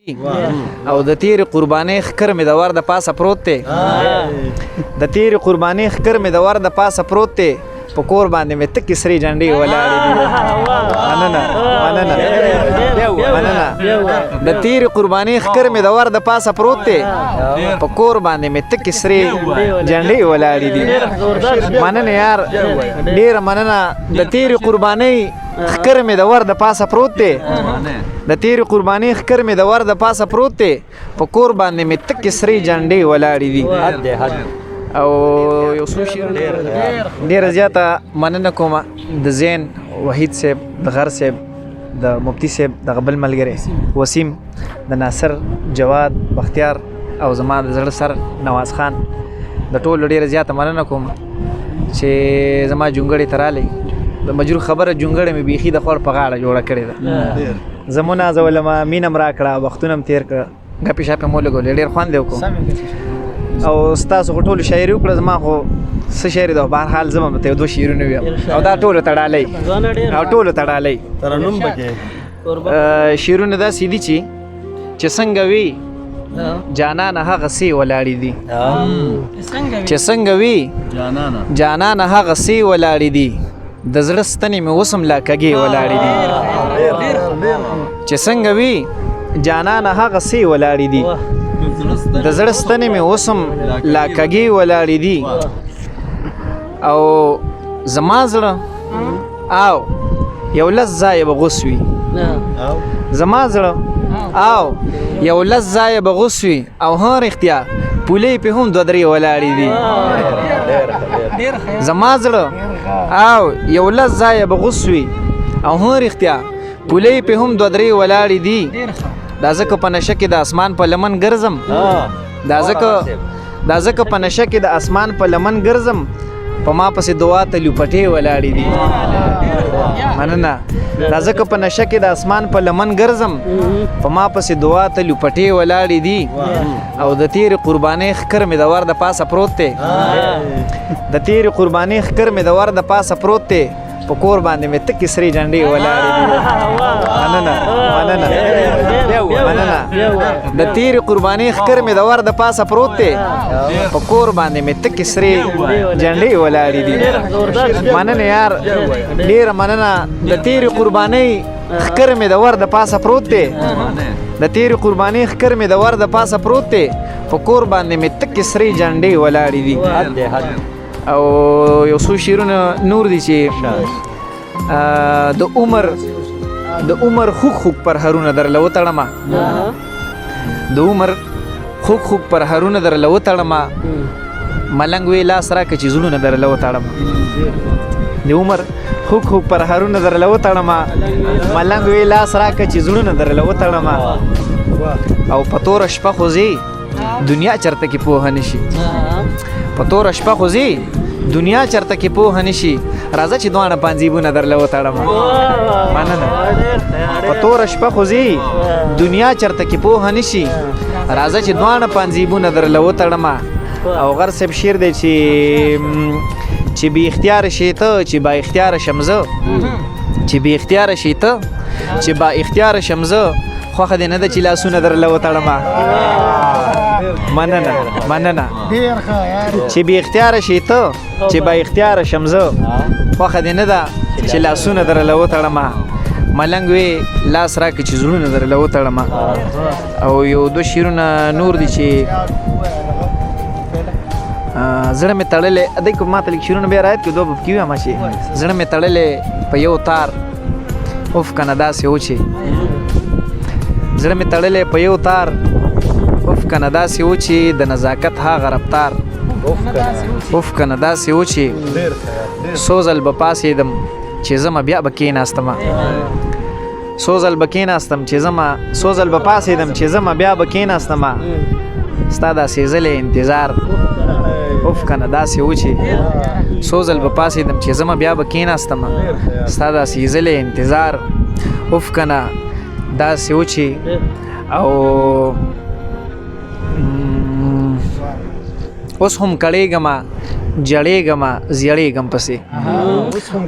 او د تیرې قربانۍ ښکر مې د ور د پاسه پروت دی، د تیرې قربانۍ ښکر مې د ور د پاسه پروت دی، په کور باندې مې تکې سرې جنډې ولاړې دي. مننه مننه مننه. د تیرې قربانۍ ښکر مې د ور د پاسه پروت دی، په کور باندې مې تکې سرې جنډې ولاړې دي. مننه یار، ډېره مننه. د تیرې قربانۍ ښکر مې د ور د پاسه پروت دی، د تیرې قربانۍ ښکر مې د ور د پاسه پروت دی، په کور باندې مې تکې سرې جنډې ولاړې دي. او یو څو شعرونه. ډېره زیاته مننه کوم د زین وحید صاحب، د غر صاحب، د مفتی صاحب، د بل ملګری وسیم، د ناصر، جواد، بختیار او زما د زړه سر نواز خان، د ټولو ډېره زیاته مننه کوم چې زما جونګړې ته راغلی. د مجروح خبره، جونګړه مې بیخي د خوړ په غاړه جوړه کړې ده. زه مو نازولم، مینه م راکړه، وختونه م تېر کړه، ګپې شپې مو لګولې، ډېر خوند یې وکړو. او ستاسو خو ټولو شاعري وکړه، زما خو څه شاعري ده؟ بهرحال حال زه به ته یو دوه شعرونه ویم او دا ټولو ته ډالۍ، او ټولو ته ډالۍ. ترنم پکې شعرونه داسې دي چې څنګه وي جانانه هغه سی ولاړې دي، چې څنګه وي جانانه هغه سی ولاړې دي، د زړه ستنې مې اوس هم لا کږې ولاړې دي. چې څنګه وي جانانه هغه سی ولاړې دي، د زړه ستنې مې اوس هم لا کږې ولاړې دي. او زما زړه او یو لس ځایه به غوس وي، زما زړه او یو لس ځایه به غوس وي، او ها رښتیا پولې په هم دوه درې ولاړې دي. زما زړه او یو لس ځایه به غوس وي، او ها رښتیا پولې په هم دوه درې ولاړې دي. دا ځکه په نشه کې د اسمان په لمن ګرځم، دا ځکه په نشه کې د اسمان په لمن ګرځم، په ما پسې دعا ته لوپټې ولاړې دي. مننه. دا ځکه په نشه کې د اسمان په لمن ګرځم، په ما پسې دعا ته لوپټې ولاړې دي. او د تیرې قربانۍ ښکر مې د ور د پاسه پروت دی، د تیرې قربانۍ ښکر مې د ور د پاسه پروت دی، په کور باندې مې تکې سرې جنډې ولاړې دي. مننه مننه مننه. د تیرې قربانۍ ښکر مې د ور د پاسه پروت دی، په کور باندې مې تکې سرې جنډې ولاړې دي. مننه یار، ډېره مننه. د تیرې قربانۍ ښکر مې د ور د پاسه پروت دی، د تیرې قربانۍ ښکر مې د ور د پاسه پروت دی، په کور باندې مې تکې سرې جنډې ولاړې دي. او یو څو شعرونه نور دي چې د عمر خوک خوک پر هرونه درله وتړمه، د عمر خوک خوک پر هرونه درله وتړمه، ملنګ وی لاس راکه چې زړونه درله وتړمه. د عمر خوک خوک پر هرونه درله وتړمه، ملنګ وی لاس راکه چې زړونه درله وتړمه. او په توره شپه خو ځي دنیا چرته کې پوه نشي، په توره شپه خو ځي دنیا چرته کې پوه نشي، راځه چې دواړه پنځیبونه درله وتړم. مننه. په توره شپه خو ځي دنیا چرته کې پوه نشي، راځه چې دواړه پنځیبونه درله وتړم. او غر صاحب شعر دی چې بی اختیار شي ته چې با اختیار شم زه، چې بی اختیار شي ته چې با اختیار شم زه، خوښه دې نه ده چې لاسونه درله وتړم. مننه مننه. ډیر ښه یار. چې بی اختیار شي ته چې با اختیار شم زه، خوښه دې نه ده چې لاسونه درله وتړم، ملنګ وی لاس راکې چې زړونه درله وتړم. او یو دوه شعرونه نور دي چې زړه مې تړلې د کوم ماته لیک شعرونه بیا رايت کې دوه په کې وایم چې زړه مې تړلې په یو تار، اوف کنه داسې و چې زړه مې تړلې په یو تار، اوف کنه داسې و چې د نزاکت هغه رفتار، اوف کنه داسې و چې څو ځل به پاڅېدم چې زما بیا به کېناستم، څو ځل به کېناستم چې زما، څو ځل به پاڅېدم چې زما بیا به کېناستم، ستا دا سېزلې انتظار، اوف کنه داسې و چې څو ځل به پاڅېدم چې زما بیا به کېناستم، ستا دا سېزلې انتظار، اوف کنه داسې و چې. او اوس هم کړېږم جړېږمه زیړېږم پسې،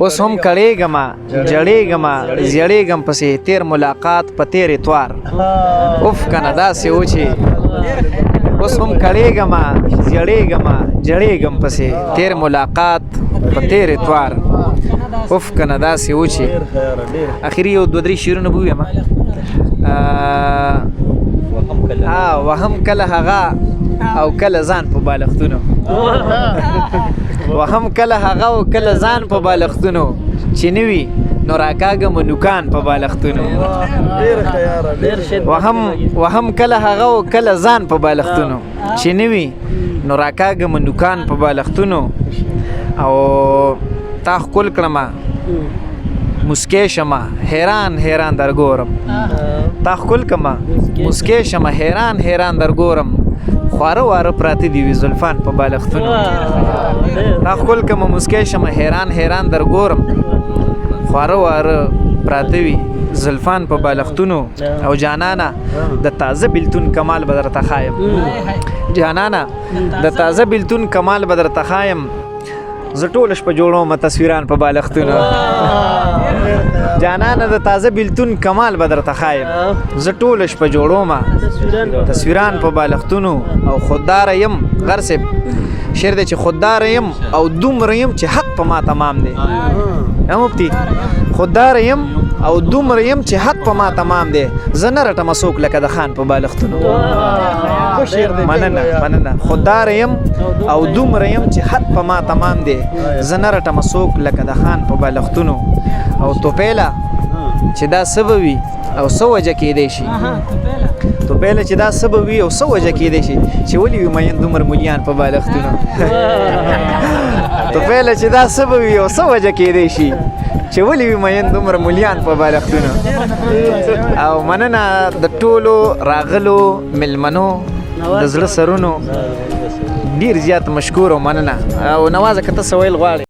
اوس هم کړېږمه جړېږمه زیړېږم پسې، تیر ملاقات په تیر اتوار اوف کنه داسې و چې اوس هم کړېږمه زیړېږمه جړېږم پسې، تیر ملاقات په تیر اتوار اوف کنه داسې و چې. اخري یو دوه درې شعرونه به ووایم. وهم کله هغه او کله ځان په بالښتونو، وهم کله هغه او کله ځان په بالښتونو، چې نه وي نو راکاږم نوکان په بالښتونو. وهم کله هغه او کله ځان په بالښتونو، چې نه وي نو راکاږم نوکان په بالښتونو. او تا ښکل کړمه مسکې شمه حیران حیران در ګورم، تا ښکل کړمه مسکې شمه حیران حیران در ګورم، خواره واره پراته دي وي زلفان په بالښتونو. تا ښکل کړمه مسکې شمه حیران حیران در ګورم، خواره واره پراته وي زلفان په بالښتونو. او جانانه د تازه بیلتون کمال به درته ښایم، جانانه د تازه بیلتون کمال به درته ښایم، زه ټوله شپه جوړوم تصویران په بالښتونو. جانانه د تازه بیلتون کمال به درته ښایم، زه ټوله شپه جوړوم تصویران په بالښتونو. او خوددار یم غر صاحب شعر دی چې خوددار یم او دومره یم چې حق په ما تمام دی. مفتي خوددار یم او دومره یم چې حق په ما تمام دی، زه نه رټم څوک لکه د خان په بالښتونو. مننه مننه. خوددار یم او دومره یم چې حق په ما تمام دی، زه نه رټم څوک لکه د خان په بالښتونو. او توپیله چې دا څه به وي او څه وجه کېدی شي، توپیله چې دا څه به وي او څه وجه کېدی شي چې ولې وي میین دومره مولیان په بالښتونو. توپیله چې دا څه به وي او څه وجه کېدی شي چې ولې وي میین دومره مولیان په بالښتونو. او مننه د ټولو راغلو میلمنو د زړه سرونو، ډیر زیات مشکور او مننه. او نوازه که ته څه ویل غواړې.